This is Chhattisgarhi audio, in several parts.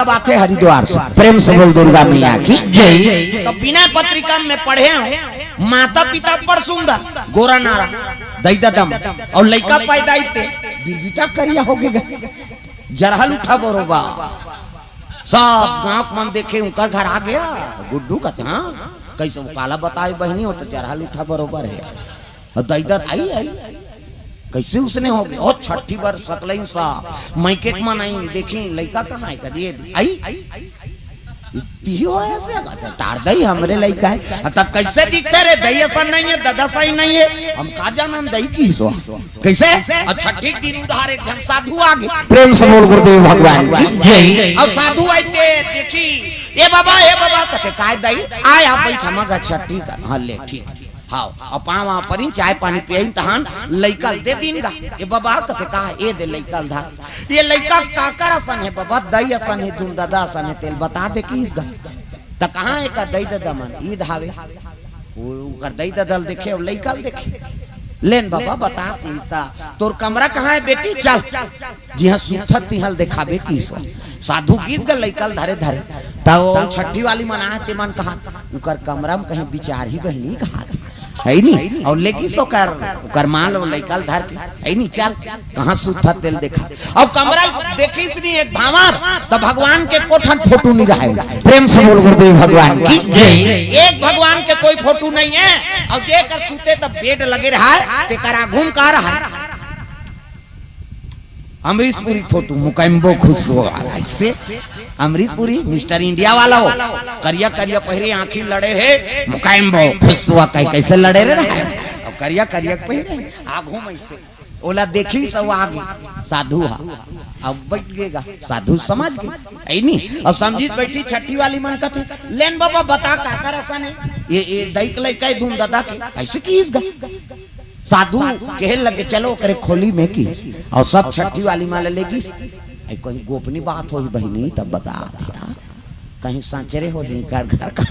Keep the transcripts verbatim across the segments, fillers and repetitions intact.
पाथे हरिद्वार से। प्रेम से बोल दुर्गा मैया की जय। तो विनय पत्रिका में पढ़े हो, माता पिता बड़ सुंदर, गोरा नारा, दई ददम, और लइका पैदा इते, बिरबिटा करिया हो गए, जरहल उठा बरोबर। सब गांव के मन देखे, उनकर घर आ गया गुड्डू, कहते, हाँ, कैसे वो काला बताए बहिनी, हो तो जरहल उठा बरोबर है। और दई दद आई, आई, कैसे उसने हो गया? और छठी बार सकलइन सा, मायके के मन आई, देखी लइका कहाँ है, कदी ये दी, आई, इतनी हो ऐसे, कहते, टार दई, हमरे लइका है। अब तब कैसे दिखते रे, दई असन नहीं है, ददा सही नहीं है, हम का जानन दई की सो। कैसे? और छठी के दिन उधार एक जन साधु आ गए। प्रेम से बोल गुरुदेव भगवान की जय। और साधु आइते देखी, ए बाबा, ए बाबा, कहते, "काय दई?" "आय, आप बैठ, हम गा छठी का।" "हाँ, ले, ठीक।" हाँ, और पाँव आ परिन, चाय पानी पियइन, तहान लइका ल दे दीन गा। "ए बाबा," कहते, "का?" "ए दे लइका ल धर।" "ये लइका काकर असन है बाबा?" "दई असन है, धुन ददा असन है, तेल बता दे की गा।" त कहाँ एकर दई ददा मन? ईद हावे। वो ओकर दई ददा ल देखे, वो लइका ल देखे। "लेन बाबा, बता की ता, तोर कमरा कहाँ है बेटी? चल, जिहाँ सुतत तिहाँ ल देखाबे की सो।" साधु गीत गा लइका ल धरे धरे। त वो छठी वाली मन आए, ते मन कहा, "उकर कमरा में कहीं बिचारही बहिनी कहा थे।" है नी? और लेकिस ओकर, ओकर माँ ल लइका ल धर के, है नी? "चल, कहाँ सुतत तेल देखा।" और कमरा देखिस नी एक भांवर, त भगवान के कोठन फोटो नहीं रहे। प्रेम से बोल गुरुदेव भगवान की जय। एक भगवान के कोई फोटो नहीं है। और जेकर सुते त बेड लगे रहा है, तेकर आघू में का रहा है? अमरीश पुरी फोटो, मुकैम्बो खुश हुआ। ऐसे अमरीश पुरी मिस्टर इंडिया वाला हो, करिया करिया पहिरे, आँखी लड़े रहे, मुकैम्बो खुश हुआ। कै-, कैसे लड़े रहे? और करिया करिया पहिरे, आघू में ऐसे। ओला देखिस अउ आगे साधु हा, अब बैठ गेगा, साधु समझ गे, है नी? और समझिस बैठी छठी वाली मन कथे, "लेन बाबा, बता काकर असन है? ये, ये दई के लइका है धुन ददा के, ऐसे किहिस गा?" साधु कहे लगे, "चलो ओकरे खोली में," किहिस। और सब छठी वाली मन ले गिस। "ऐ कोई गोपनीय बात होही बहिनी, तब बता दिया।" कहीं सांचरे होही कर घर का।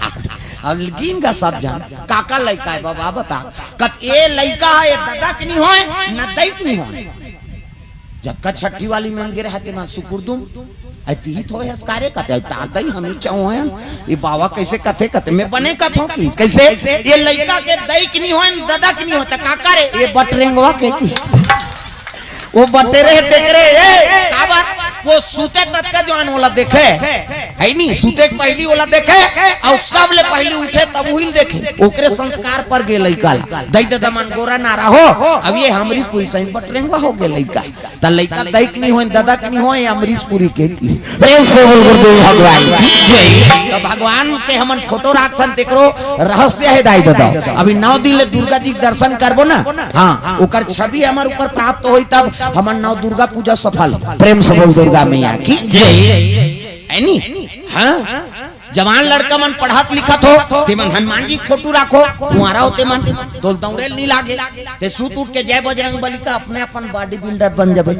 अब गिन गा सब झन, "काकर लइका है बाबा, बता।" कथे, "ए लइका है, ए ददा के नहीं होय, न दई के नहीं होय।" जतका छठी वाली मन गे रहे, तेमन सुकुर दुम, "ऐ तिही तो है हसकारे?" कथे, "टार दई, हम ही चाहो हैं। ये बाबा कैसे कथे?" कथे, "मैं बने कथों की, कैसे? ये लइका के दई के नहीं होय, न ददा के नहीं होय, त काकर है?" "ये बटरेंगवा के की।" वो बटेरे हे, तेकरे, ए, काबर? वो सुते ततका जवान ओला देखे, है नी? सुते के पहिली ओला देखे, और सब ले पहिली उठे तब उहिल देखे। ओकरे संस्कार पर गे लइका ला। दई ददा मन गोरा नारा हो, अब ये अमरीश पुरी सही बटरेंगवा हो गे लइका। त लइका दई के नहीं होय, ददा के नहीं होय, अमरीश पुरी के किहिस। प्रेम से बोल गुरुदेव भगवान की जय। त भगवान के हमन फोटो राखथन, तेकरो रहस्य है दाई ददा। अभी नौ दिन ले दुर्गा जी के दर्शन करबो ना, हाँ, ओकर छवि हमर ऊपर प्राप्त होई, तब हमर नौ दुर्गा पूजा सफल है। प्रेम से बोल दुर्गा मैया की जय। है नी? हाँ, जवान लड़का मन पढ़त लिखत हो, ते मन हनुमान जी के फोटो राखो, कुंवारा हो ते मन, तोल दौड़े ल नहीं लागे, ते सूत उठ के जय बजरंग बली का अपने अपन बॉडी बिल्डर बन जाबे।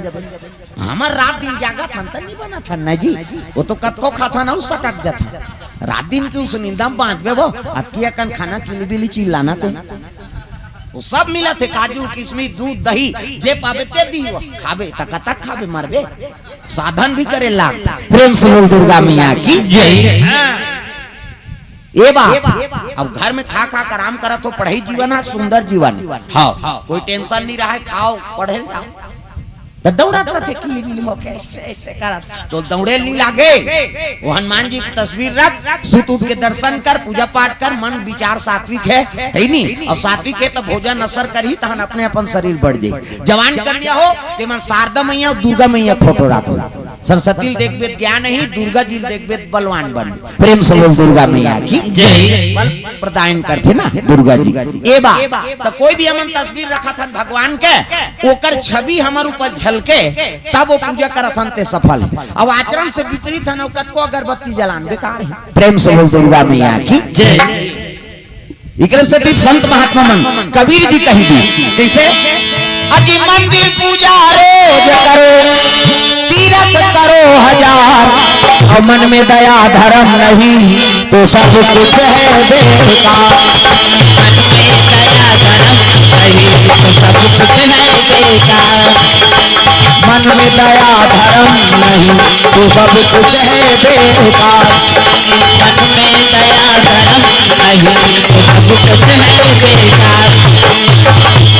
हमर रात दिन जागत हन त नहीं बनत हन ना जी, वो तो कतको खाथन अउ सटक जाथन। रात दिन के उस निंदा में बांचबे वो, अतकी अकन खाना किली बिली चिल्लाना ते। वो सब मिलत हे, काजू, किशमिश, दूध, दही, जे पाबे ते दी वो। खाबे, त कतक खाबे, मरबे। साधन भी करे लागथे। प्रेम से बोल दुर्गा मैया की जय। हाँ। ए बात, अब घर में खा खा के आराम करत हो, पढ़ई जीवन हा, सुंदर जीवन। हाँ, कोई टेंशन नहीं रहे, खाओ, पढ़े जाओ। त दौड़त रथे किली बिली होके, ऐसे, ऐसे करत। तो दौड़े नहीं लागे। वो हनुमान जी की तस्वीर रख, सुत उठ के दर्शन कर, पूजा पाठ कर, मन विचार सात्विक है, है नी? और सात्विक है तो भोजन असर करही, तहन अपने अपन शरीर बढ़ जाई। जवान कन्या हो, ते मन शारदा मैया और दुर्गा मैया फोटो राखो। सरस्वती ल देखबे त ज्ञान ही, दुर्गा जी ल देखबे त बलवान बन। प्रेम से बोल दुर्गा मैया की जय। बल प्रदान करथे ना दुर्गा जी। ए बात, त कोई भी हमन तस्वीर रखत हन भगवान के, ओकर छवि हमर ऊपर झलके, तब वो पूजा करत हन ते सफल है। अब आचरण से विपरीत हन, कतको अगरबत्ती जलान बेकार है। प्रेम से बोल दुर्गा मैया की जय। एकरे सेती संत महात्मा मन, कबीर जी कहि दिस, कैसे? अति मंदिर पूजा रोज करो, तीरथ करो हजार, और मन में दया धर्म नहीं, तो सब कुछ है बेकार। मन में दया धर्म नहीं, तो सब कुछ है बेकार। में दया धर्म नहीं, तो सब कुछ है बेकार। मन में दया धर्म नहीं, तो सब कुछ है बेकार।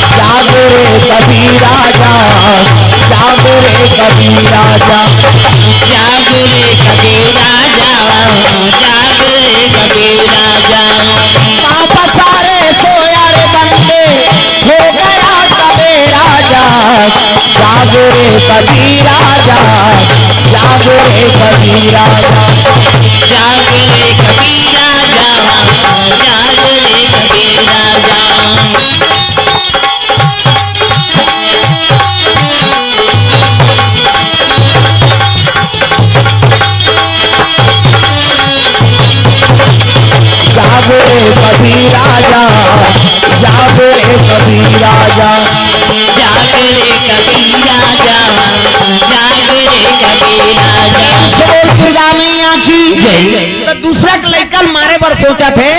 जाग रे कबीरा जाग, जाग रे कबीरा जाग। जाग रे कबीरा जाग, जाग रे कबीरा जाग। पाप सारे सोया रे बंदे, हो गया सवेरा जाग। जाग रे कबीरा जाग, जाग रे कबीरा जाग। जाग रे कबीरा जाग, जाग रे कबीरा जाग। जाग रे कबीरा जाग, जाग रे कबीरा जाग। जाग रे कबीरा जाग, जाग रे कबीरा जाग। प्रेम से बोल दुर्गा मैया की जय। तो दूसरा के लइका ल मारे बर सोचथे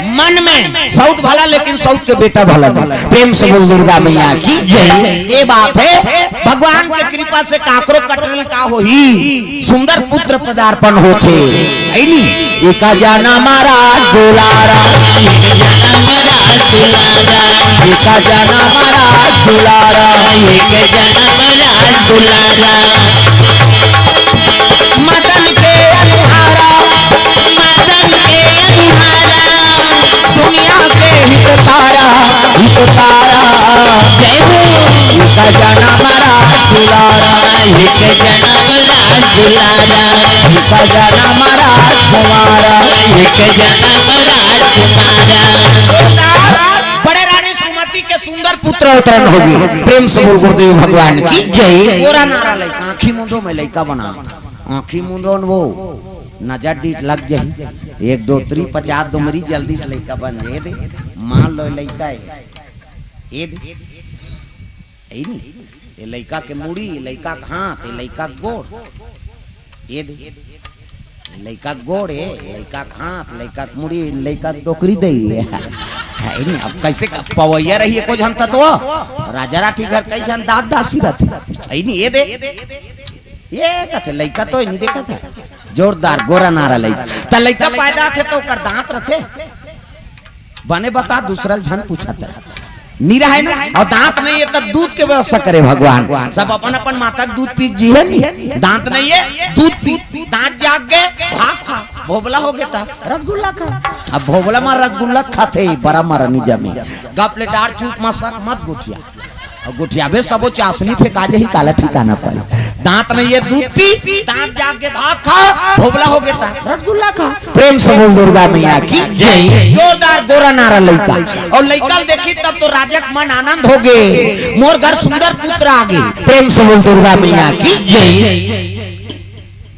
मन में, सउत भला लेकिन सउत के बेटा भला नहीं। प्रेम से बोल दुर्गा मैया की जय। ये बात है, भगवान के कृपा से काकरो कटरल का होही, सुंदर पुत्र पदार्पण होथे। है नी? एका जनम राज दुलारा, एका जनम राज दुलारा, एका जनम राज दुलारा, एका जनम राज दुलारा। मदन के अनुहारा, मदन के अनुहारा, दुनिया के हितकारा, हितकारा। जय हो। एका जनम राज दुलारा, एक जनम राज दुलारा। एका जनम राज कुमारा, एक जनम राज कुमारा। बड़े रानी सुमति के सुंदर पुत्र अवतरण होगे। प्रेम से बोल गुरुदेव भगवान की जय। गोरा नारा लइका, आँखी मूंदो में लइका बना। आँखी मूंदो न वो, नजर डीठ लग जाही। एक दो त्री पचास दुमरी जल्दी से लइका बन जाए दे। मान लो लइका है। ये दे। यही नहीं। ये लइका के मुड़ी, ये लइका के हाथ, ये लइका के गोड़। ये दे। लइका के गोड़ है, लइका के हाथ, लइका के मुड़ी, लइका के डोकरी दे। है नहीं, अब कैसे का पवैया रही है कोई झन तत्व? राजा राठी घर कई झन दास दासी रहते। है नहीं, ये दे। ये कथे लइका तो नहीं देखा था। जोरदार गोरा नारा लइका। त लइका पैदा थे तो ओकर दांत रथे। बने बता, दूसरा ल झन पूछत रह। नी रहे ना, और दांत नहीं है तो दूध के व्यवस्था करे भगवान। सब अपन अपन माता के दूध पी जी है नी। दांत नहीं है, दूध पी, दांत जाग गए, भात खा, भोबला हो गया था, रसगुल्ला खा। अब भोबला मार रसगुल्ला खाथे, बड़ा मारा निजा में। गप ले डार चुप मसक मत गोठिया। अउ गोठियाबे सबो चासनी फेंका जाही, काला ठिकाना पर। दांत नहीं है दूध पी, दांत जाग के भात खा, भोबला हो गया था, रसगुल्ला खा। प्रेम से बोल दुर्गा मैया की जय। जोरदार गोरा नारा लइका। और लइका ल देखी तब तो राजा के मन आनंद हो गए, मोर घर सुंदर पुत्र आ गए। प्रेम से बोल दुर्गा मैया की जय।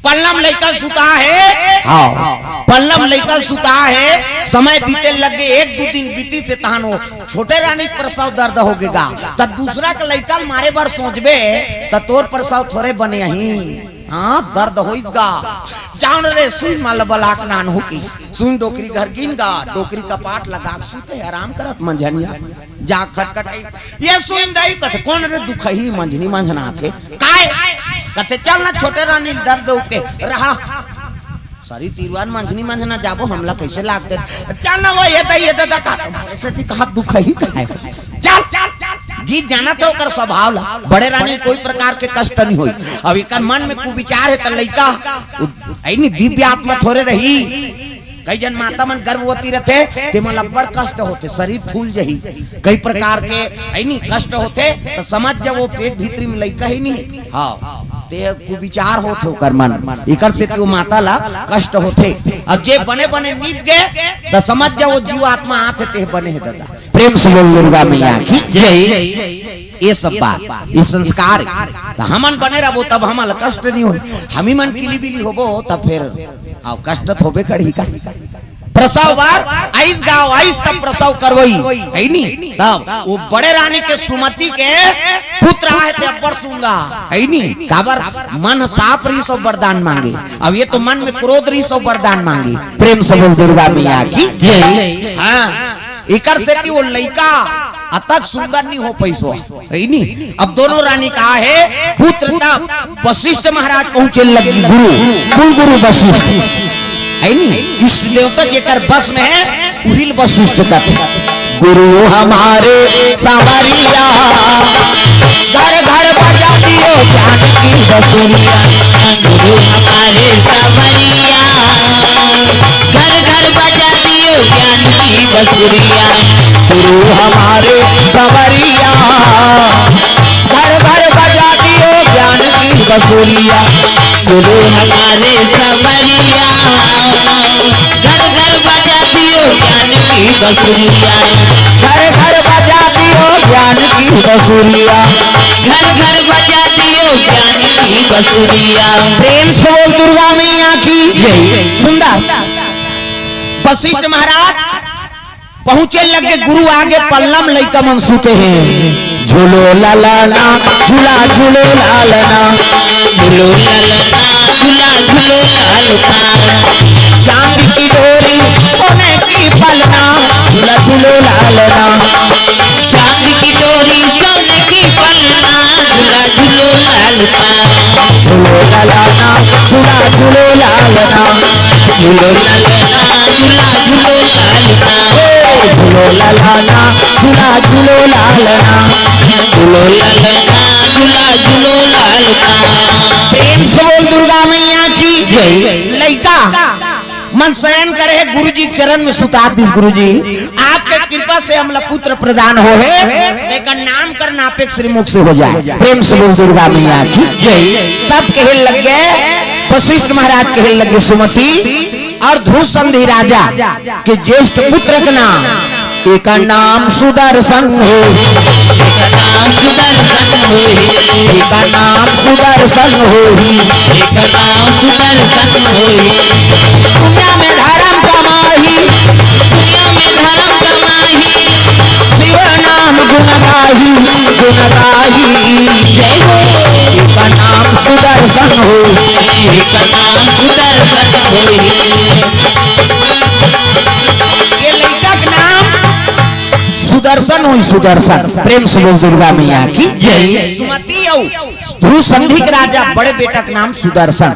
पल्लम लइका सुता है। हाँ, पल्लम लइका सुता है। समय बीते लगे, एक दू दिन बीती से तहान वो छोटे रानी के प्रसव दर्द हो गेगा। त दूसरा के लइका ल मारे बर सोचबे त तोर प्रसव थोरे बने ही। हाँ, दर्द होइस गा। जान रे सुई मल बलाक नान हो की। सुई डोकरी घर गिन गा, डोकरी कपाट लगा के सुते आराम करत मंझनिया। जा खटखटाई, ये सुन दई कथे, "कौन रे दुखही मंझनी मंझनाथे?" "काय?" कथे, "चल ना छोटे रानी दर्द उपके रहा।" सरी तीरवान मंझनी मंझना जाबो, हमला कैसे लागते? "चल ना वो ये दई, ये दई, दई," कहा, "तुम्हारे से जी कहा दुखही का है?" चल, गीत जाना था ओकर स्वभाव ला। बड़े रानी कोई प्रकार के कष्ट नहीं होई। अब एकर मन में कुविचार है त लइका, उ-, ऐनी दिव्य आत्मा थोरे रही। कई जन माता मन गर्भवती रथे, तेमन ला बड़ कष्ट होथे, शरीर फूल जही, कई प्रकार के ऐनी कष्ट होथे, त समझ जा वो पेट भीतरी में लइका ही नहीं। हाँ, ते कुविचार होथे ओकर मन, एकर से तो माता ला कष्ट होथे। और जे बने बने नीप गे, त समझ जा वो जीव आत्मा आथे, ते बने है दादा। प्रेम से बोल दुर्गा मैया की जय। ये सब बात, ये संस्कार है। तो हमन बने रहबो तब हमन ला कष्ट नहीं होई। हमी मन किली बिली होबो तब फिर आओ कष्ट तो होबे करही का। प्रसव बार आइस गाँव आइस तब प्रसव करवई, है नी? तब वो बड़े रानी के सुमति के पुत्र आहे ते अब्बड़ सूंघा, है नी? काबर मन साफ रही सो वरदान मांगे। अब ये तो मन में क्रोध रही सो वरदान मांगे। प्रेम से बोल दुर्गा मैया की जय। हाँ। एकर सेती वो लइका अतक सुंदर नहीं हो पैसो, है नी? अब दोनों रानी का हे पुत्र, तब वशिष्ठ महाराज पहुंचे लगी गुरु, कुल गुरु वशिष्ठ, है नी? इष्ट देवता जेकर बस में है, उहिल वशिष्ठ कथे। गुरु हमारे सांवरिया, घर घर बजा दियो ज्ञान की बसुरिया। गुरु हमारे सांवरिया, घर घर बजा दियो ज्ञान की बसुरिया। गुरु हमारे सांवरिया, घर घर बजा दियो ज्ञान की बसुरिया। गुरु हमारे सांवरिया, घर घर बजा दियो ज्ञान की बसुरिया। घर घर बजा दियो ज्ञान की बसुरिया। घर घर बजा दियो ज्ञान की बसुरिया। प्रेम से बोल दुर्गा मैया की जय। सुंदर। वशिष्ठ महाराज पहुंचे लगे, गुरु आगे पल्ला म लइका मन सुते हे। झूलो लालना, झूला झूलो लालना। झूलो लालना, झूला झूलो लालना। चांद की डोरी सोने की पलना। झूला झूलो लालना। चांद की डोरी सोने की पलना। झूला झूलो लालना। झूलो लालना, झूला झूलो लालना। झूलो लालना, झूला झूलो लालना। ओ, झूलो लालना, झूला झूलो लालना। झूलो लालना, झूला झूलो लालना। प्रेम से बोल दुर्गा मैया की जय। लइका मन शयन करे हे, गुरुजी चरण में सुता दिस। गुरुजी, आपके कृपा से हमला पुत्र प्रदान हो हे, तेकर नामकरण आप एक श्रीमुख से हो जाए। प्रेम से बोल दुर्गा मैया की जय। तब कहे लगे, वशिष्ठ महाराज कहे लगे, सुमति, और ध्रुव संधि राजा के ज्येष्ठ पुत्र के नाम, एकर नाम सुदर्शन होही। एकर नाम सुदर्शन होही। एकर नाम सुदर्शन होही। एकर नाम सुदर्शन होही। दुनिया में धर्म कमाही। दुनिया में धर्म कमाही। शिव नाम गुण गाही, गुण गाही। जय हो। एकर नाम सुदर्शन होही। एकर नाम सुदर्शन होही। ये लइका के नाम सुदर्शन होही, सुदर्शन। प्रेम से बोल दुर्गा मैया की जय। सुमति अउ ध्रुव संधि के राजा बड़े बेटा के नाम सुदर्शन।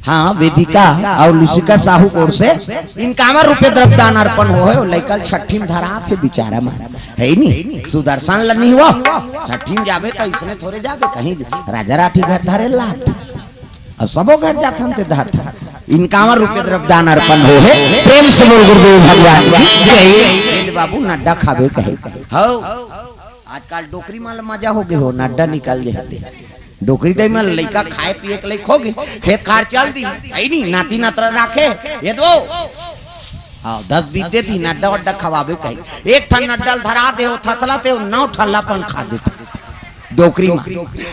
हाँ, वेदिका अउ लुसिका साहू कोर से इनकावर रुपये द्रव्य दान अर्पण होहे। लइका ल छठी में धरात हे बिचारा मन, है नी? सुदर्शन ल नहीं हुआ, छठी में जाबे त इसने थोरे जाबे, कहीं राजा राठी घर धरे लात। अब सबो घर जाथन ते धरथन। इनकावर रुपये द्रव्य दान अर्पण होहे। प्रेम से बोल गुरुदेव भगवान की जय। ए दे बाबू, नड्डा खाबे कहे। हौ, आजकल डोकरी मन ल मजा हो गे हो, नड्डा निकल जे हते। डोकरी दई मन लइका खाए पिए के लइक हो गे, खेत खार चल दी, है नी? नाती नतरा राखे, ये दो। हाँ, दस बीस दे दी, नड्डा वड्डा खवाबे कही। एक ठन नड्डा ल धरा दे हो, थथला ते हो, नौ ठल्ला अपन खा देथे। डोकरी मा।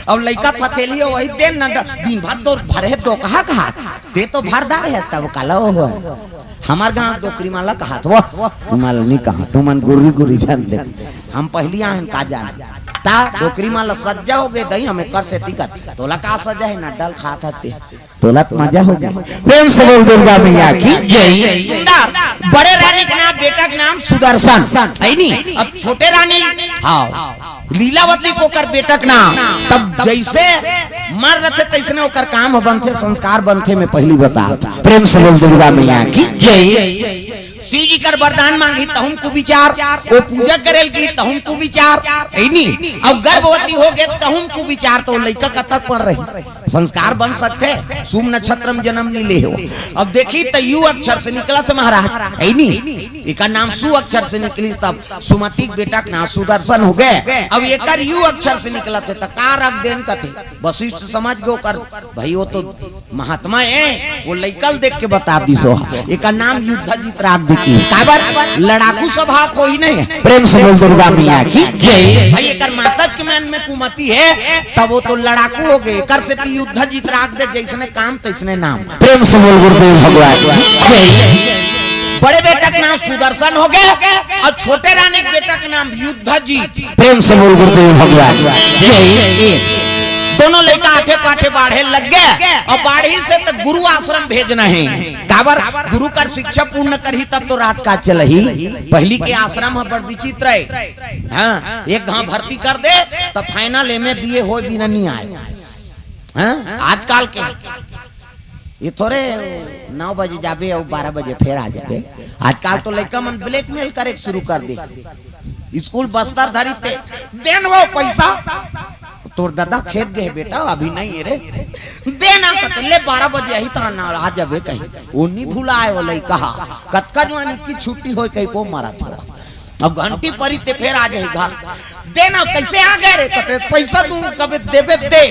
अब लइका थथेली हो, वही दे नड्डा, दिन भर तो भरे दोकहा कहात, ते तो भरदार है, तब काला हो। हमर गांव डोकरी मन ला कहात, वो तुमन ला नहीं कहा, तुमन गुर्री गुर्री जान दे। हम पहली आए का जाने। ता डोकरी मन ला सज्जा हो गे दई, हम एकर सेती कर। तोला का सज्जा है, नड्डा ल खात हते। तोला त मजा हो गे। प्रेम से बोल दुर्गा मैया की जय। सुंदर। बड़े रानी के नाम, बेटा के नाम सुदर्शन, है नी? अब छोटे रानी, हाँ, लीलावती कोकर बेटा के नाम। तब जैसे मर रथे तैसने ओकर काम बनथे, संस्कार बनथे। मैं पहली बतात, प्रेम से बोल दुर्गा मैया की जय। शिव जी कर वरदान मांगी तहुम कुविचार, वो पूजा करेल की तहुम कुविचार, है नी? अब गर्भवती हो गे तहुम कुविचार, तो लइका कतक पर रही, संस्कार बन सकथे, शुभ नक्षत्र में जन्म नहीं ले हो। अब देखी त यू अक्षर से निकलत महाराज, है नी? एकर नाम सु अक्षर से निकली, तब सुमति के बेटा के नाम सुदर्शन हो गे। अब एकर यू अक्षर से निकलत हे त का रख देन कथे। वशिष्ठ समझ गे ओकर, भाई वो तो महात्मा है, वो लइका ल देख के बता दिस हो। एकर नाम युद्ध जीत राख दे किस। काबर? लड़ाकू स्वभाव कोई नहीं है। प्रेम से बोल दुर्गा मैया की जय। भाई एकर माता के मन में कुमति है, तब वो तो लड़ाकू हो गे। एकर सेती युद्ध जीत राख दे, जैसने काम तैसने नाम। प्रेम से बोल गुरुदेव भगवान की जय। बड़े बेटा के नाम सुदर्शन हो गे अउ छोटे रानी के बेटा के नाम युद्ध जीत। प्रेम से बोल गुरुदेव भगवान की जय। दोनों लइका आठे पाठे बाढ़े लग गे, अउ बाढ़िस त गुरु आश्रम भेजना हे। काबर? गुरु कर शिक्षा पूर्ण करही, तब तो राजकाज चलही। पहिली के आश्रम ह बड़ विचित्र हे। हाँ, एक घांव भर्ती कर दे, त final M A B A होय बिना नी आय। हाँ, आजकाल के ये थोरे नौ बजे जाबे अउ बारह बजे फेर आ जाबे। आजकाल तो लइका मन blackmail करे के शुरू कर दे। स्कूल बस्तर धरी ते, "दे न वो पैसा।" "तोर ददा खेत गे हे बेटा, अभी नहीं हे रे।" "दे ना," कथे, "ले बारह बजे आही त ना आ जाबे," कही। वो नी भुलाय वो लइका हा। कतका जवानी की छुट्टी होय कही को मरत हो। अब घंटी परी ते फेर आ जाही घर। "दे ना, कइसे आ गे रे?" कथे, "पैसा दूं।" "कबे देबे दे।"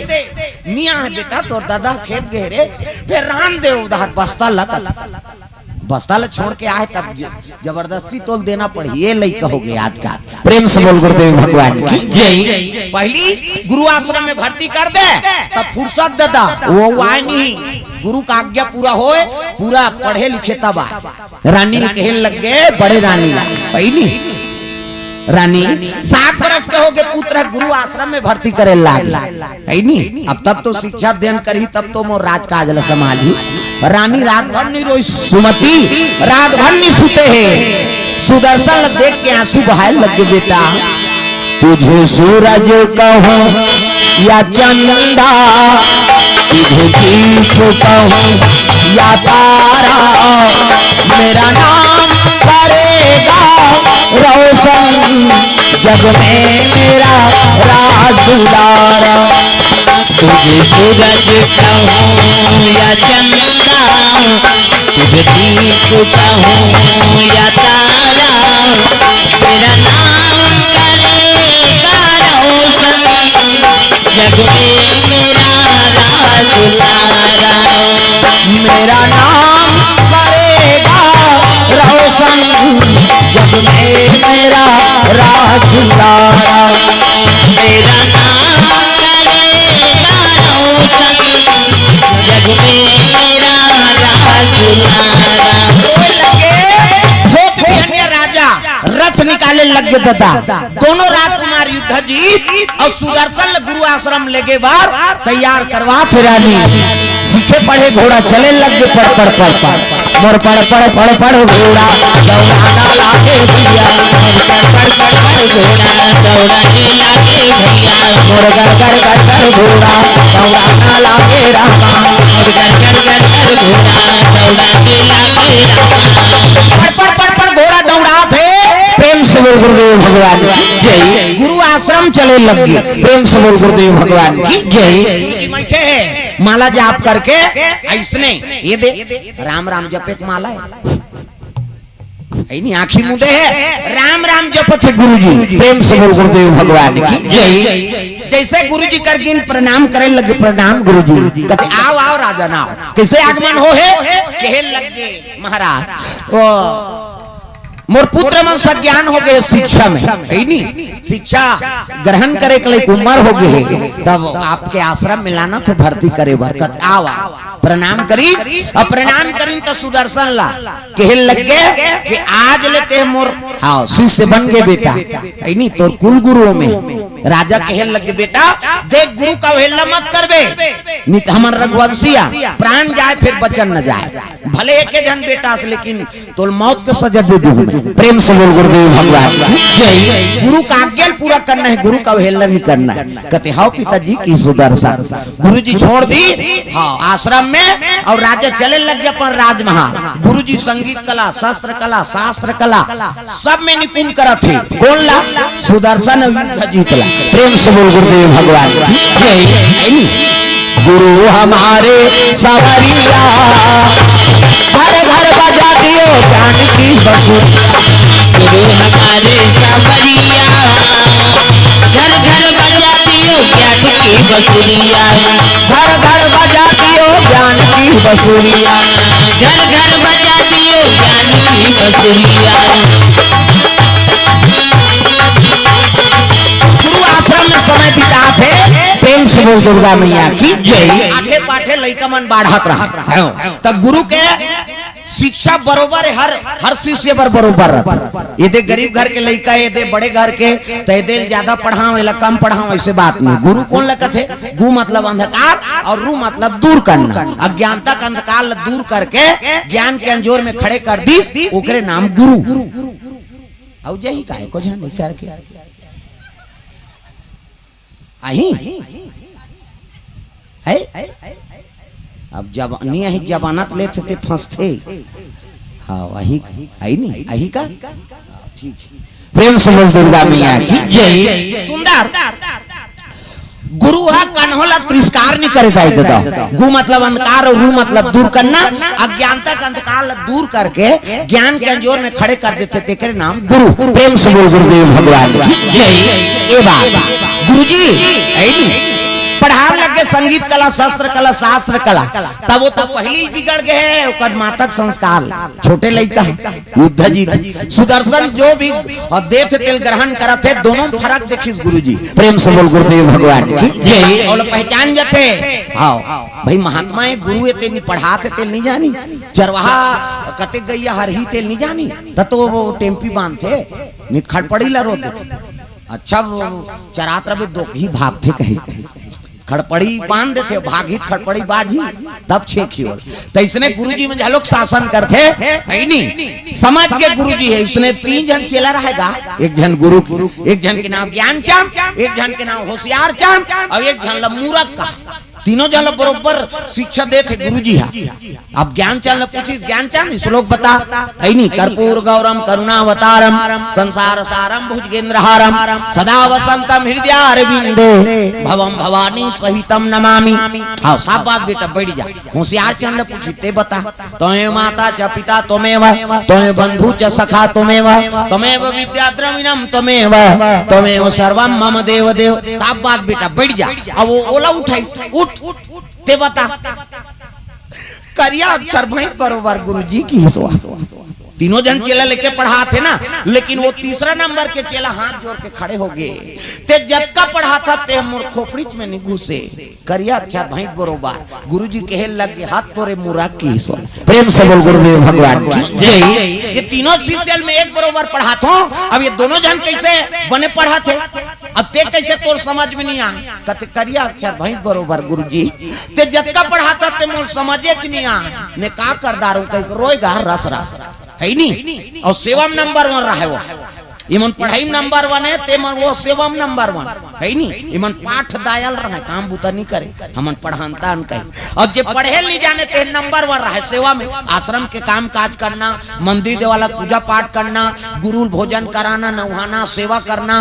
"नी आय बेटा, तोर ददा खेत गे रे।" "फेर रहन दे उधार, बस्ता ल," कथे। बस्ता ल छोड़ के आय तब ज-, जबरदस्ती तोल देना पड़ही। ये लइका हो गे आजकाल। प्रेम से बोल गुरुदेव भगवान की जय। पहिली गुरु आश्रम में भर्ती कर दे, तब फुरसत ददा, वो आय नहीं। गुरु का आज्ञा पूरा होय, पूरा पढ़े लिखे तब आय। रानी ल कहे लग गे, बड़े रानी ला, पहिली रानी सात बरस के हो गे, पुत्र गुरु आश्रम में भर्ती करे लागी, हे नी? अब तब तो शिक्षा देन करही, तब तो मोर राजकाज ल संभालही। रानी रात भर नी रोइस, सुमति रात भर नी सुते हे। सुदर्शन ल देख के आंसू बहाय लग गे, बेटा, तुझे सूरज कहूं या चंदा, तुझे दीप कहूं या तारा, मेरा नाम करेगा रोशन जग में मेरा राज दुलारा। तुझे सूरज कहूं या चंदा, तुझे दीप कहूं या तारा, मेरा नाम करेगा रोशन जग में मेरा राज दुलारा। मेरा नाम करेगा रोशन जग में मेरा राज दुलारा। मेरा नाम करेगा रोशन जग में मेरा राज दुलारा। रोए लगे, हो फिर राजा रथ निकाले लग गे ददा। दोनों राजकुमार युद्ध जीत अउ सुदर्शन ल गुरु आश्रम लेगे बर तैयार करवाथे रानी। सीखे पढ़े घोड़ा चले लग गे पड़ पड़ पड़ पड़। मोर पड़ पड़ पड़ पड़ घोड़ा दौड़ाना लागे भैया, मोर पड़ पड़ पड़ पड़ घोड़ा दौड़ाने लागे भैया, मोर गर गर गर गर घोड़ा दौड़ाना लागे रामा, मोर गर गर गर गर घोड़ा दौड़ाने लागे रामा। पड़ पड़ पड़ पड़ घोड़ा दौड़ाथे। प्रेम से बोल गुरुदेव भगवान की जय। गुरु आश्रम चले लग गे। प्रेम से बोल गुरुदेव भगवान की जय। गुरु जी बैठे हे, माला जाप करके अइसने ये दे, राम राम जपे के माला हे, हे नी, आंखी मूंदे हे, राम राम जपत हे गुरु जी। प्रेम से बोल गुरुदेव भगवान की जय। जइसे गुरु जी कर गिन प्रणाम करे लगे, "प्रणाम गुरु जी।" कथे, "आओ, आओ राजन, आओ।" कइसे आगमन हो हे? कहे लग गे महाराज, ओ, मोर पुत्र मन सज्ञान हो गे शिक्षा में, हे नी? शिक्षा ग्रहण करे के लायक उमर हो गे हे, तब आपके आश्रम में लाना थे भर्ती करे बर। कथे, "आओ, आओ।" प्रणाम करी, अउ प्रणाम करी त सुदर्शन ला कहे लग गे कि आज ले ते मोर, हाँ, शिष्य बन गे बेटा, हे नी? तोर कुल गुरुओं में। राजा कहे लग गे, "बेटा देख, गुरु का अवहेलना मत करबे, नी त हमन रघुवंशी आ, प्राण जाय फेर वचन न जाय।" भले एके झन बेटा अस, लेकिन तोल मौत के सजा दे दूं मैं। प्रेम से बोल गुरुदेव भगवान की जय। गुरु का आज्ञा ल पूरा करना हे, गुरु का अवहेलना नहीं करना हे। कथे, "हव पिताजी," कही सुदर्शन। गुरु जी छोड़ दी, हाँ, आश्रम में, अउ राजा चले लग गे अपन राजमहल। गुरु जी संगीत कला, शस्त्र कला, शास्त्र कला, सब में निपुण करत हे। कोन ला? सुदर्शन युद्ध जीत ला। प्रेम से बोल गुरुदेव भगवान की जय। गुरु हमारे सावरिया, घर घर बजा दियो ज्ञान की बंसुरी। गुरु हमारे सावरिया, घर घर बजा दियो ज्ञान की बंसुरिया। घर घर बजा दियो ज्ञान की बंसुरिया। घर घर बजा दियो ज्ञान की बंसुरिया। गुरु आश्रम में समय बिताथे। प्रेम से बोल दुर्गा मैया की जय। आठे पाठे लइका मन बाढ़त रहा, त गुरु के शिक्षा बरोबर हे, हर, हर शिष्य बर बरोबर रथे। एदे गरीब घर के लइका हे, एदे बड़े घर के, त एदे ल ज्यादा पढ़ाव, एला कम पढ़ाव, अइसे बात नहीं। गुरु कोन ल कथे? गु मतलब अंधकार अउ रु मतलब दूर करना। अज्ञानता के अंधकार ल दूर करके ज्ञान के अंजोर में खड़े कर दिस, ओकरे नाम गुरु। अउ जही काय को झन नहीं करके। आही? है? अब जब नहीं आही, जमानत लेथे ते फंसथे। हाँ, वही, आई नहीं, आई का? ठीक। प्रेम से बोल दुर्गा मैया की जय। सुंदर। गुरु हा कन्हो ला तिरस्कार नहीं करे, दाई ददा। गु मतलब अंधकार अउ रु मतलब दूर करना। अज्ञानता के अंधकार ला दूर करके ज्ञान के अंजोर में खड़े कर देथे, तेकरे नाम गुरु। प्रेम से बोल गुरुदेव भगवान की जय। ए बात, गुरुजी, ऐ नी, पढ़ान लग गे संगीत कला, शस्त्र कला, शास्त्र कला, तब वो तो पहली बिगड़ गए, ओकर मातक संस्कार, छोटे लइका हे, युद्ध जीत, सुदर्शन जो भी देथे तेल ग्रहण करत हे, दोनों फरक देखिस गुरुजी। प्रेम से बोल गुरुदेव भगवान की जय। अउ पहचान जथे, हाँ, भाई महात्मा हे, गुरु हे, तेल नहीं पढ़ात हे, तेल नहीं जानी, चरवाहा कते गैया हरही तेल नहीं जानी, त तो वो टेम्पी बांधथे, नहीं खड़पड़ी ला रोक देथे। अच्छा, वो चरात रहे दोकही भागथे कही, खड़पड़ी बांध देथे, भागही त खड़पड़ी बाजही, तब छेंक ही होल। त इसने गुरुजी में घलोक शासन करथे, है नी? समाज के गुरुजी हे, इसने तीन झन चेला रहेगा, एक झन गुरु, एक झन के नाम ज्ञानचंद, एक झन के नाम होशियारचंद, अउ एक झन ला मूरख कहा। तीनों झन ला बरोबर शिक्षा देथे गुरुजी हा। अब ज्ञानचंद ला पूछिस, "ज्ञानचंद, श्लोक बता।" ऐ नी, "कर्पूर गौरम करुणावतारम संसार सारम भुजगेंद्रहारम सदा वसंतम हृदयारविंदे भवम भवानी सहितम नमामि।" हाँ, शाबाश बेटा, बैठ जा। होशियारचंद ला पूछिस, "ते बता।" "त्वमेव माता च पिता त्वमेव, त्वमेव बंधु च सखा त्वमेव, त्वमेव विद्या द्रविणम त्वमेव, त्वमेव सर्वम मम देव देव।" शाबाश बेटा, बैठ जा। अब वो ओला उठाइस, "उठ, ते बता।" करिया अक्षर भैंस बरोबर गुरुजी किहिस। तीनों झन चेला लेके पढ़ाथे ना, लेकिन वो तीसरा नंबर के चेला हाथ जोर के खड़े हो गे, "ते जतका पढ़ाथा ते मोर खोपड़ीच में नहीं घुसे।" करिया अक्षर भैंस बरोबर गुरुजी कहे लग गे, "हाथ तोरे मुरा किहिस।" प्रेम से बोल गुरुदेव भगवान की जय। ये तीनों शिष्य ल में एक बरोबर पढ़ाथों, अब ये दोनों झन कैसे बने पढ़ाथे? अब ते कैसे तोर समझ में नहीं आए? कथे, "करिया अक्षर भैंस बरोबर गुरुजी, ते जतका पढ़ाथा ते मोर समझेच नहीं आए, मैं का कर डारूं?" कहिके रोएगा रस रस, है नी? अउ सेवा में नंबर वन रहे वो, इमन पढ़ाई में नंबर वन हे, ते मन वो सेवा में नंबर वन, है नी? इमन पाठ दायल रहे, काम बुता नहीं करे, हमन पढ़ानता अन कहे। अउ जे पढ़े नहीं जाने ते नंबर वन रहे सेवा में, आश्रम के काम काज करना, मंदिर देवाला पूजा पाठ करना, गुरु ल भोजन कराना, नहाना, सेवा करना,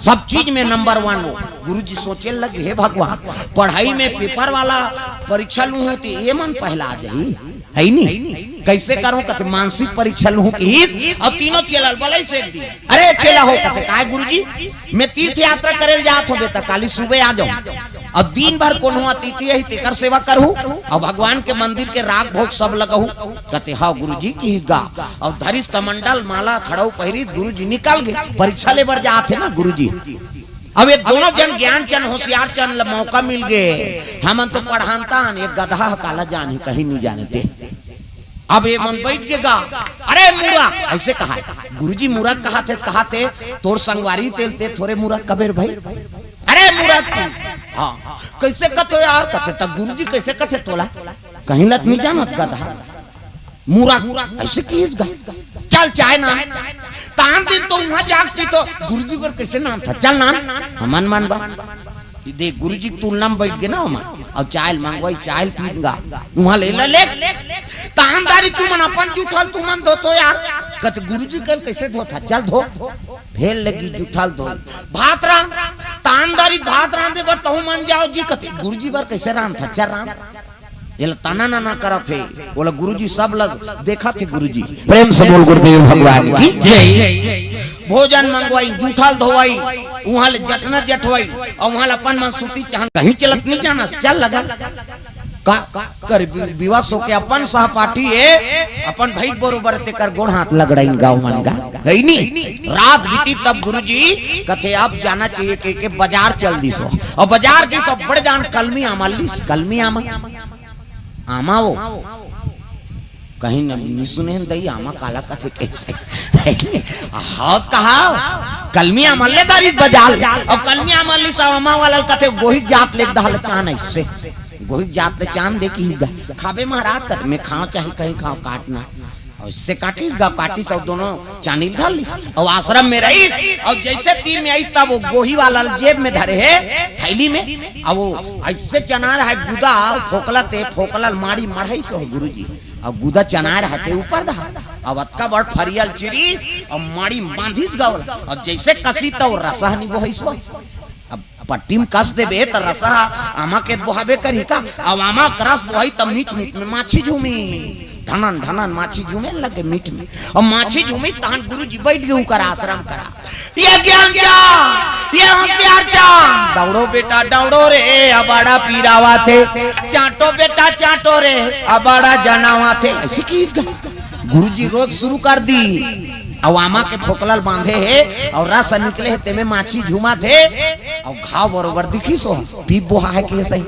सब चीज में नंबर वन वो। गुरुजी सोचे लग, "हे भगवान, पढ़ाई में पेपर वाला परीक्षा लूं हूं त ये मन पहला आ जाही, है नी? कैसे करूं?" कथे, "मानसिक परीक्षा लूं हूं किहिस।" अउ तीनों चेला ल बलइस एक दिन, "अरे चेला हो," कथे, "काय गुरुजी?" "मैं तीर्थ यात्रा करे ल जात हों बेटा, काली सुबह आ जाहूं, अउ दिन भर कोनो अतिथि आही तेकर सेवा करहूं, अउ भगवान के मंदिर के राग भोग सब लगहूं।" कथे, "हाँ गुरुजी," किहिस गा, अउ धरिस कमंडल माला खड़ाऊ पहिरिस, गुरुजी निकल गे, परीक्षा ले बर जात हे ना गुरुजी। अब ये दोनों झन ज्ञानचंद होशियारचंद ल मौका मिल गे, हमन तो पढ़ानता हन, ये गधा ह काला जानही, कहीं नहीं जाने ते। अब ये मन बैठ के गा, "अरे मूरख," ऐसे कहा हे। "गुरुजी मूरख कहाथे, कहाथे, तोर संगवारी तेल ते थोरे मूरख कबे रे भाई?" "अरे मूरख की।" "हाँ।" "कैसे कथो यार?" कथे, "त गुरुजी कैसे कथे तोला?" "कहीं ल त नहीं जानत गधा, मूरख, ऐसे किहिस गा। चल चाय नान।" तान दिन तो उहाँ जाके पीथों, गुरुजी बर कैसे नानथा? चल नान, हमन मन बर। दे गुरुजी के तुलना में बैठ गे ना हमन, अउ चाय ल मंगवाई, चाय ल पीन गा। उहाँ ले ले, ले। तान दारी तुमन अपन जूठल तुमन धोथो यार। कथे, "गुरुजी कल कैसे धोथा? चल धो।" फेर लगी जूठल धोई। "भात रांध।" तान दारी भात रांधे बर तहूँ मन जाव जी। कथे, "गुरुजी बर कैसे रांधथा? चल रांध।" एला ताना नाना करत हे, ओला गुरुजी सब ला देखत हे गुरुजी। प्रेम से बोल गुरुदेव भगवान की जय। भोजन मंगवाई, जूठल धोवाई, उहाँ ले जटना जटवाई, अउ उहाँ ले अपन मन सूती चाहन कहीं चलत नहीं जाना, चल लगन। का कर बि-, बिवस होके अपन सहपाठी हे, अपन भाई बरोबर तेकर गोड़ हाथ लगड़ाइन गाँव मन गा, है नी? रात बीती तब गुरुजी कथे, "अब जाना चाहिए," के, के बाजार चल दिस हो। अउ बाजार दिस हो, बड़ जान कलमी आमा लिस, कलमी आमा। आमा वो। कहीं न, नी सुने हन दई, आमा काला कथे कइसे? हव त कहा, कलमी आमा ले दारिस बजार, अउ कलमी आमा ले सव आमा वाला ल कथे, गोहिक जात ले दहा ले चान अइसे। गोहिक जात ले चान दे किहिस गा, खाबे महाराज कथे, में खांव चाहे कहीं खांव, काट ना। अउ अइसे काटिस गा, काटिस अउ दोनों चानी ल धर लिस, अउ आश्रम में रहिस, अउ जइसे तीर में आइस, तब ओ गोही वाला ल जेब में धरे हे, थैली में, अउ ओ अइसे चना रहय गुदा, फोकला ते, फोकला ल माड़ी मढ़ाइस ओ गुरुजी। अउ गुदा चना रहय ते ऊपर दहा। अब अतका बड़ फरिया ल चिरिस, अउ माड़ी म बांधिस गा ओला। अब जइसे कसिस त ओ रसा ह नी बोहइस ओ। अब पट्टी म कस देबे त रसा ह आमा के बोहाबे करही का? अब आमा के रस बोहाइस त मीठ मीठ में माछी झूमिस। ढनन ढनन माछी झूमे लगे मीठ में। अब माछी झूमिस तहन गुरुजी बइठ गे उंकर आश्रम करा। ये ज्ञान चांद, ये होशियार चांद, दौड़ो बेटा दौड़ो रे, अबाड़ा पीरा आवत हे। चांटो बेटा चांटो रे, अबाड़ा जना आवत हे। अइसे किहिस गा। गुरुजी रोज शुरू कर दिस। अउ आमा के फोकला ल बांधे हे, अउ रस निकले हे, तेमे माछी झूमत हे, अउ घाव बरोबर दिखिस ओ, पीप बोहा हे कि सही।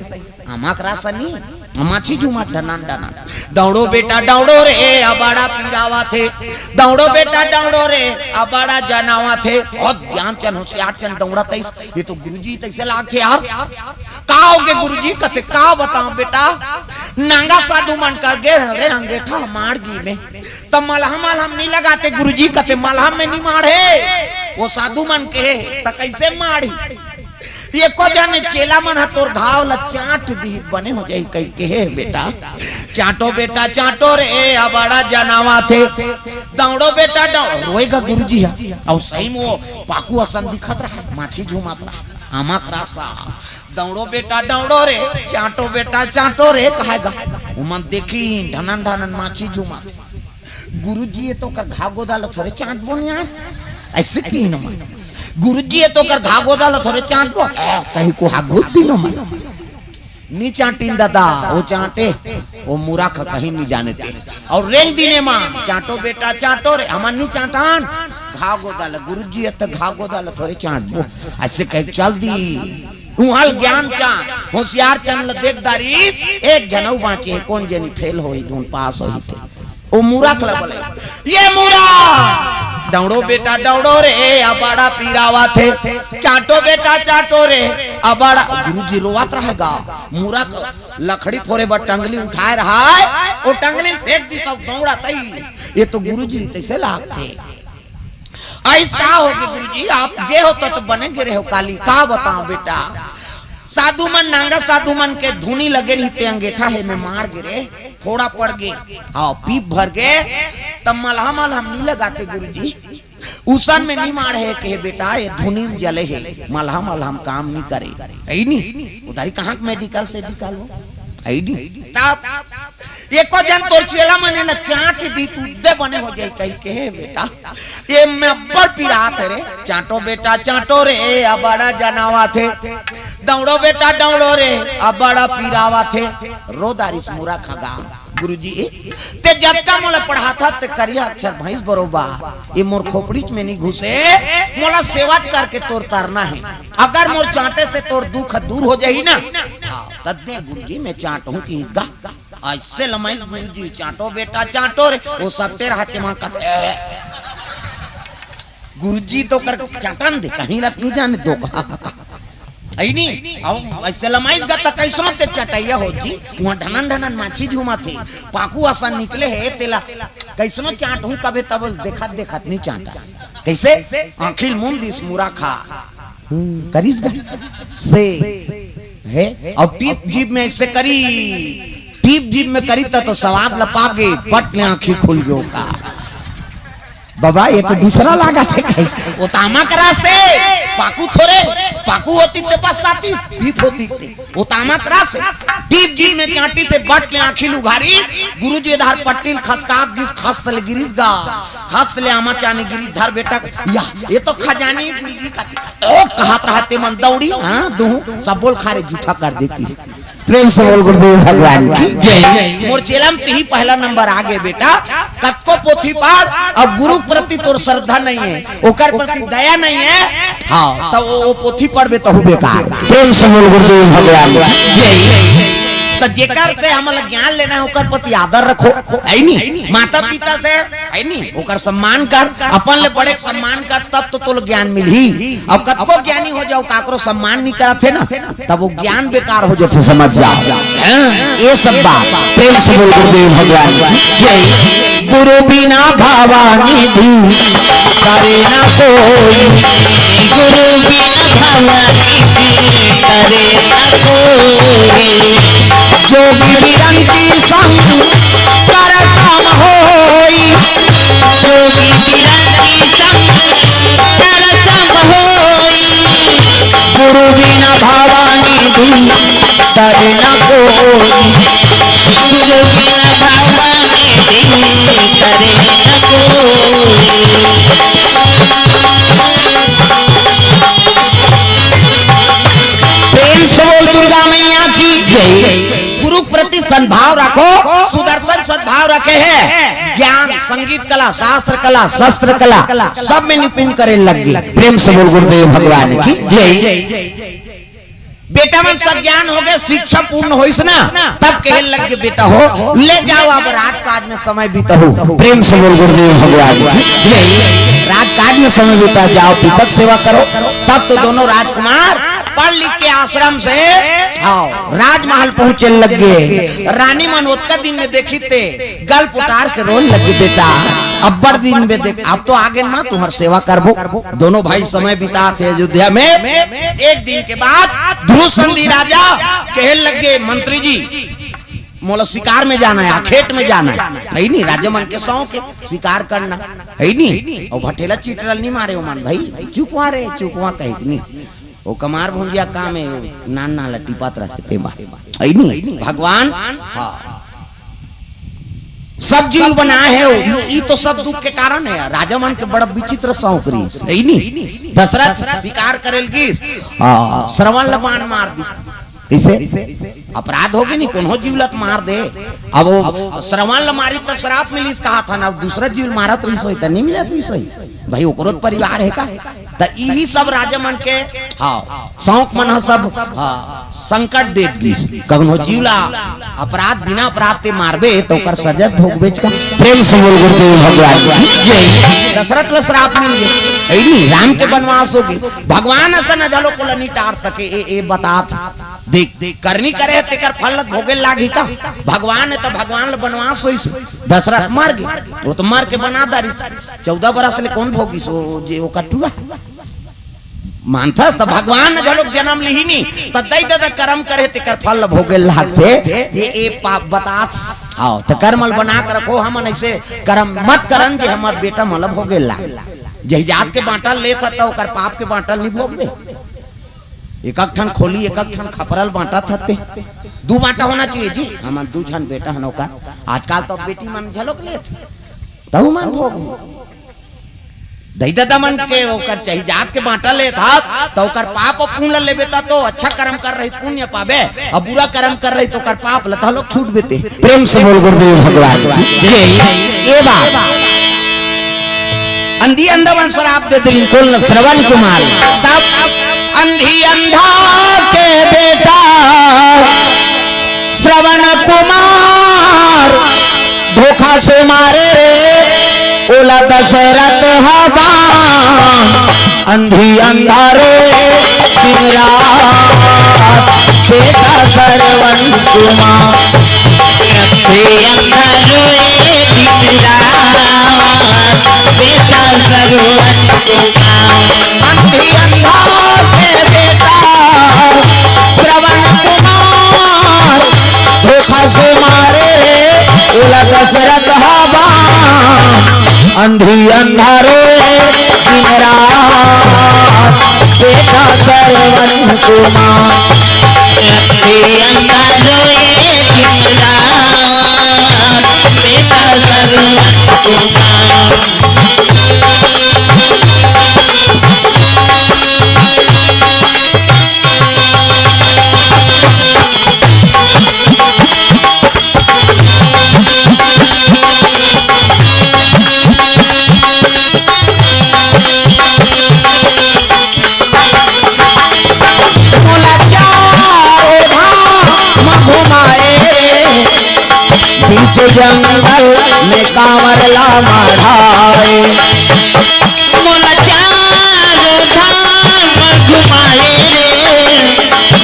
आमा के रस नी, माछी झूमत ढनन ढनन। दौड़ो बेटा दौड़ो रे, अबाड़ा पीरा आवत हे। दौड़ो बेटा दौड़ो रे, अबाड़ा जना आवत हे। बहुत ज्ञान चांद होशियार चांद दौड़त आइस। ये तो गुरुजी तइसे लागथे यार। का होगे गुरुजी? कथे, का बतांव बेटा, नांगा साधु मन कर गे रे अंगेठा माड़ गिस में, त मलहम मलहम नी लगाते गुरुजी। कथे, मलहम में नी माड़े, ओ साधु मन के हे, त कइसे माड़ही? एको झन चेला मन ह तोर घाव ल चांट दिही त बने हो जाही कहिके हे बेटा। चांटो बेटा चांटो रे, अबाड़ा जना आवत हे। दौड़ो बेटा दौड़ो, रोए गा गुरुजी ह। अउ सही में ओ पाकू असन दिखत रहय, माछी झूमत रहय, आमा के रस। दौड़ो बेटा दौड़ो रे, चांटो बेटा चांटो रे, कहे गा। ओमन देखिन ढनन ढनन माछी झूमत। गुरुजी, ये तो ओकर घाव गोदा ल थोरे चांटबो न यार। अइसे किहिन ओमन। गुरुजी, ये तो ओकर घाव गोदा ल थोरे चांटबो। ए, कहिके ओ हा घुत दिस ओमन। नी चांटिन ददा, ओ चांटे, ओ मुरख कहीं नी जाने ते। अउ रेंग दिस एमा, चांटो बेटा चांटो रे, हमन नी चांटन। घाव गोदा ल गुरुजी, ये तो घाव गोदा ल थोरे चांटबो। अइसे कहिके चल दिस। उहां ल ज्ञान चांद, होशियार चांद ल देख डारिस, एक झन अउ बांचे हे, कोन जनी फेल होही, धुन पास होही ते। ओ मुरख ल बोले, ये मुरख, दौड़ो बेटा दौड़ो रे, अबाड़ा पीरा आवत हे, चांटो बेटा चांटो रे, अबाड़ा। गुरुजी रोवत रहे गा, मुरख लकड़ी फोरे बर टंगली उठाय रहय, ओ टंगली ल फेंक दिस अउ दौड़त आइस। ये तो गुरुजी तइसे लागथे। अइस का होगे गुरुजी, आप गे हो त, त बने गे रहे हो काली, का बतांव बेटा, साधु मन, नांगा साधु मन के धुनी लगे रहिस ते अंगेठा हे में माड़ गे रे, फोड़ा पड़ गे, हव, पीप भर गे, त मलहम मलहम नी लगाते गुरुजी, उसन में नी माड़े हे कहे बेटा, ये धुनी म जले हे, मलहम मलहम काम नी करे, हे नी, ओ दारी कहां के मेडिकल सेडिकल हो, हे नी, तब एको झन तोर चेला मन ल चांट दिस त उद्दे बने हो जाही कहिके हे बेटा। ये में अब्बड़ पीरात हे रे, चांटो बेटा चांटो रे, अबाड़ा जना आवत हे। दौड़ो बेटा दौड़ो रे, अबाड़ा पीरा आवत हे। रो डारिस मुरख ह गा। गुरुजी, ते जतका मोला पढ़ाथस ते करिया अक्षर भैंस बरोबर, ये मोर खोपड़ीच में नी घुसे, मोला सेवा करके तोर तरना हे। अगर मोर चांटे से तोर दुख दूर हो जाही ना, हव, त दे गुरुजी, में चांटहूं किहिस गा। अइसे लमाइस गुरुजी, चांटो बेटा चांटो रे, ओ सपटे रहय ते मन कथे। गुरुजी तो कर चांटन दे, कहीं ल नी जाने दो कहा। हे नी, अउ अइसे लमाइस गा त कइसनो ते चटइया हो जी, उहां ढनन ढनन माछी झूमत हे, पाकू असन निकले हे, तेला कइसनो चांटहूं कबे तब देखत देखत नी चांटस। कइसे? आंखी ल मूंद दिस मुरख ह। हम्म, करिस गा। से हे, अउ पीप जीभ में अइसे करिस, पीप जीभ में करिस त तो सवाद ल पागे, बट ले आंखी खुल गे ओकर। बाबा, ये तो दूसरा लागत हे कहीं। ओ त आमा के रस हे, पाकू थोरे, पाकू होतिस ते बस आतिस, पीप होतिस ते। ओ त आमा के रस हे, पीप जीभ में चांटिस ते बट ले आंखी ल उघारिस, गुरुजी ए डाहर पट्टी ल खसकात गिस, खस ले गिरिस गा, खस ले आमा चानी गिरिस, धर बेटा, या, ये तो खजानी गुरुजी का ओ कहत रहय ते मन दौड़ी, हां, दूहूं, सब बोल खा रे, जूठा कर देतिस। प्रेम से बोल गुरुदेव भगवान की जय। मोर चेला म तिही पहला नंबर आगे बेटा, कतको पोथी पढ़, अब गुरु के प्रति तोर श्रद्धा नइ हे, ओकर प्रति दया नइ हे, हव, त ओ, ओ पोथी पढ़बे तहू बेकार। प्रेम से बोल गुरुदेव भगवान की जय। त जेकर से हमन ला ज्ञान लेना हे, ओकर प्रति आदर रखो, हे नी? माता पिता से, हे नी? ओकर सम्मान कर, अपन ले बड़े के सम्मान कर, तब तो तोला ज्ञान मिलही। अब कतको ज्ञानी हो जाओ, काकरो सम्मान नहीं करत हे ना, तब वो ज्ञान बेकार हो जाथे, समझ जाओ। हाँ, ये सब बात। प्रेम से बोल गुरुदेव भगवान की जय। गुरु बिना भवानी भी करे ना कोई। गुरु बिना भवानी भी करे ना कोई। जोगी बिरंती संग कर तम होई। जोगी बिरंती संग कर तम होई। गुरु बिना भवानी भी करे ना कोई। गुरु बिना भवानी भी करे ना कोई। प्रेम से बोल दुर्गा मैया की जय। गुरु प्रति सद्भाव रखो, सुदर्शन सद्भाव रखे हे, ज्ञान, संगीत कला, शास्त्र कला, शस्त्र कला, सब में निपुण करे लग गे। प्रेम से बोल गुरुदेव भगवान की जय। बेटा मन सज्ञान हो गे, शिक्षा पूर्ण होइस ना, तब कहे लग गे, "बेटा हो, ले जाओ, अब राजकाज में समय बिताओ।" प्रेम से बोल गुरुदेव भगवान की जय। राजकाज में समय बिता जाओ, पिता के सेवा करो। तब तो दोनों राजकुमार पढ़ लिख के आश्रम से, हाँ, राजमहल पहुंचे लग गे। रानी मन ओतका दिन में देखी ते गल पुटार के रोन लगी, "बेटा, अब्बड़ दिन में देख, अब तो आगे माँ तुम्हार सेवा करबो।" दोनों भाई समय बितात हे अयोध्या में। एक दिन के बाद ध्रुव संधि राजा कहे लग गे, "मंत्री जी, मोला शिकार में जाना हे, खेत में जाना हे।" हे नी, राजा मन के शौक हे शिकार करना, हे नी? अउ भटेला चिटरल नहीं मारे ओमन भाई, "चुकवा रे, चुकवा," कहे कि नहीं। वो कमार भुंजिया काम हे, नान नान ला टिपात रहिथे ते बार। हे नी? भगवान, हाँ। सब जीव बनाए हे, ई, ई तो सब दुख के कारण हे। राजा मन के बड़ा विचित्र शौक रहिस, हे नी? दशरथ शिकार करे ल गिस, आ, श्रवण ल बाण मार दिस। कइसे? अपराध हो गे नी, कोनो जीव ल त मार दे। अब वो श्रवण ल मारी तब श्राप मिलिस कहाथन, अब दूसरा जीव ल मारत रहिस होही त नहीं मिलत रहिस होही। भाई, ओकरो त परिवार हे का? त इही सब राजा मन के, हाँ, शौक मन ह सब, हाँ, संकट देत गिस। कखनो जीव ला अपराध, बिना अपराध ते मारबे, त ओकर सजा भोगबेच का। प्रेम से बोल गुरुदेव भगवान की जय। दशरथ ला श्राप मिल गे, हे नी, राम के बनवास हो गे। भगवान असन घलो कोला नहीं टार सके, ए, ए बतात। देख, करनी करे हे, तेकर फल ल भोगे लागही का? भगवान हे, त भगवान ल बनवास होइस, दशरथ मर गे, वो त मर के बना डारिस। चौदह बरस ले कोन भोगिस, वो जे ओकर टूरा? मानथस, त भगवान घलोक जनम लिही नी, त दई ददा करम करे, तेकर फल ल भोगे लागथे। ये, ये पाप बतात। आओ, त करम ल बना के रखो, हमन अइसे करम मत करन, जे हमर बेटा मन ल भोगे लाग। जही जात के बांटल लेत ह, त ओकर पाप के बांटल नहीं भोगबे। एक एक ठन खोली, एक एक ठन खपरल बांटत हते। दू बांटा होना चाहिए जी, हमन दू झन बेटा हन ओकर। आजकल तो बेटी मन झलोक लेत, तहु मन भोग। दई ददा मन के ओकर चाही जात के बांटा लेत हत, त ओकर पाप अउ पुण्य लेबे, त तो अच्छा कर्म कर रही पुण्य पाबे, अउ बुरा कर्म कर रही त ओकर पाप ल तहलोक छूट बेते। प्रेम से बोल गुरुदेव भगवान की जय। ये बात अंधी अंधा मन श्राप दे दिल कुल श्रवण कुमार। तब अंधी अंधा के बेटा श्रवण कुमार धोखा से मारे रे, ओला दशरथ हवा। अंधी अंधा रोए दिन रात, बेटा श्रवण कुमार। अंधी अंधा रोए दिन रात, बेटा श्रवण कुमार। अंधी अंधा के बेटा श्रवण कुमार, धोखा से मारे रे, ओला दशरथ हवा। अंधी अंधा रोए दिन रात, बेटा श्रवण कुमार। अंधी अंधा रोए दिन रात, बेटा श्रवण कुमार। मोला चारों धाम घुमाए जंगल में कांवर ला मढ़ाए। मोला चारों धाम घुमाए रे,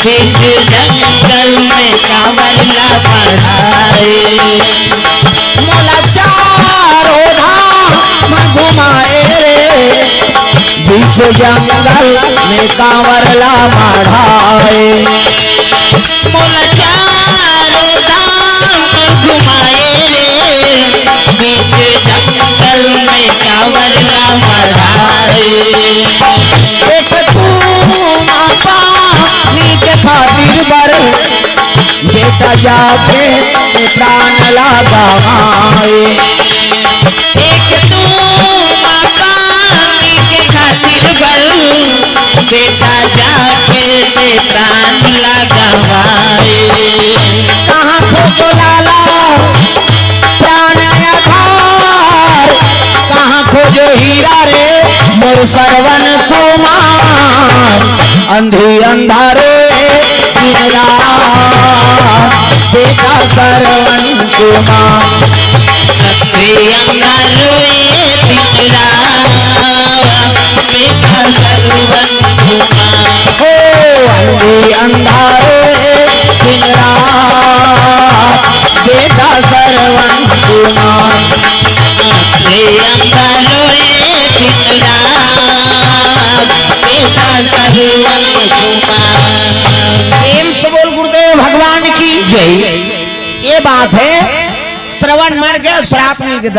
बीच जंगल में कांवर ला मढ़ाए। मोला चारों धाम घुमाए रे, बीच जंगल में कांवर ला मढ़ाए। मोला चारों धाम घुमाए रे, बीच जंगल में कांवर ला मढ़ाए। एक तू माँ पानी के खातिर बर, बेटा जाके प्राण ला गवाए। एक तू माँ पानी के खातिर बर, बेटा जाके ते प्राण ला गवाए। कहाँ खोजो लाला प्राण आधार, कहाँ खोजो हीरा रे मोर श्रवण कुमार। अंधी अंधारो ए दिन रात, बेटा श्रवण कुमार। अंधी अंधारो ए दिन रात, बेटा श्रवण कुमार। हो अंधी अंधारो ए दिन रात, बेटा श्रवण कुमार। अंधी अंधारो ए दिन रात, बेटा श्रवण कुमार। प्रेम से बोल गुरुदेव भगवान की जय। ये बात है, श्रवण मर गया, श्राप मिल गया।